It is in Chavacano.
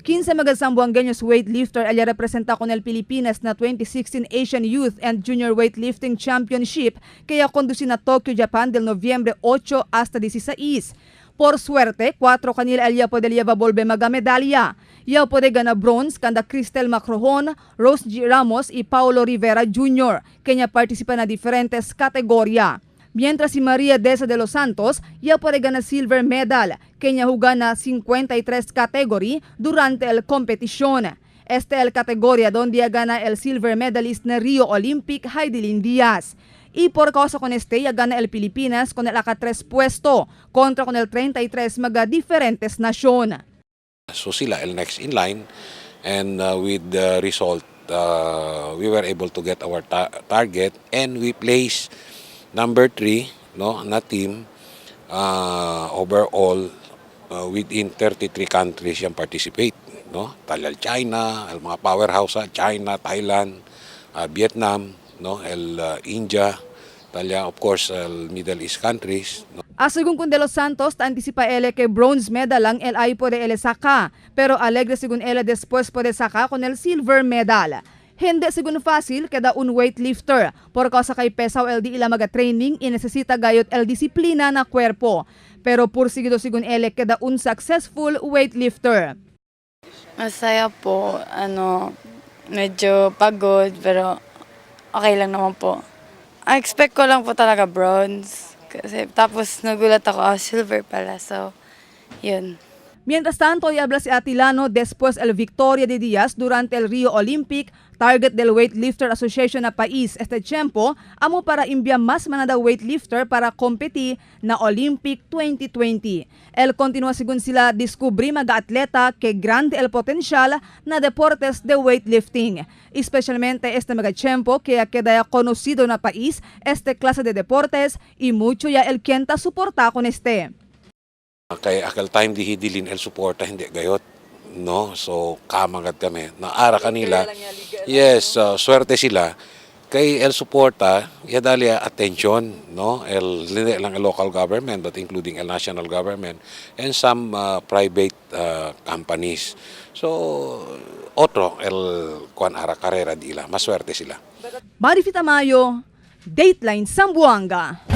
15 mga Zamboangueños weightlifter el representa con el Pilipinas na 2016 Asian Youth and Junior Weightlifting Championship que ya conduce na Tokyo, Japan del noviembre 8 hasta 16. Por suerte, 4 kanila el ya pode lleva volve maga medalya. Ya pode gana bronze kanda Cristel Macrohon, Rose G. Ramos y Paulo Rivera Jr., kenya participa na diferentes kategorya. Mientras si María Deza de los Santos ya puede ganar silver medal, kenya juga na 53 category durante el competición. Esta el categoría donde ya gana el silver medalist na Rio Olympic Heidelin Díaz. Y por causa con este ya gana el Pilipinas con el aka-3 puesto contra con el 33 mga diferentes nasyon. So sila el next in line and with the result we were able to get our target and we placed number 3, no, na team overall within 33 countries yung participate, no, talal China, el mga powerhouse sa China, Thailand, Vietnam, no, el India, talya of course el Middle East countries, no. A según con de los Santos, ta anticipa ele que bronze medal ang el ay puede ele saca, pero alegre según ele después puede saca con el silver medal. Hindi según fácil queda un weightlifter, por causa kay pesaw el di ila maga training y necesita gayot el disiplina na cuerpo. Pero pursigido según ele queda un successful weightlifter. Masaya po, ano, medyo pagod, pero okay lang naman po. Ang expect ko lang po talaga bronze. Kasi, tapos nagulat ako, ah, silver pala. So, yun. Mientras tanto, hoy habla si Atilano después el victoria de Díaz durante el Rio Olympic, target del Weightlifter Association na país este tiempo, amo para enviar más manada weightlifter para competir na Olympic 2020. El continúa según sila descubrir mga atleta que grande el potencial na deportes de weightlifting. Especialmente este mga tiempo que ya queda conocido na país este clase de deportes y mucho ya el quien ta suporta con este. Kay akal time di hidilin el suporta hindi gayot, no, so kamangat kami naara kanila. Yes, swerte sila kay el suporta ya dali attention, no, el hindi lang el local government but including el national government and some private companies. So otro el kuan ara karera dila, maswerte sila. Marifi Tamayo, Dateline Zamboanga.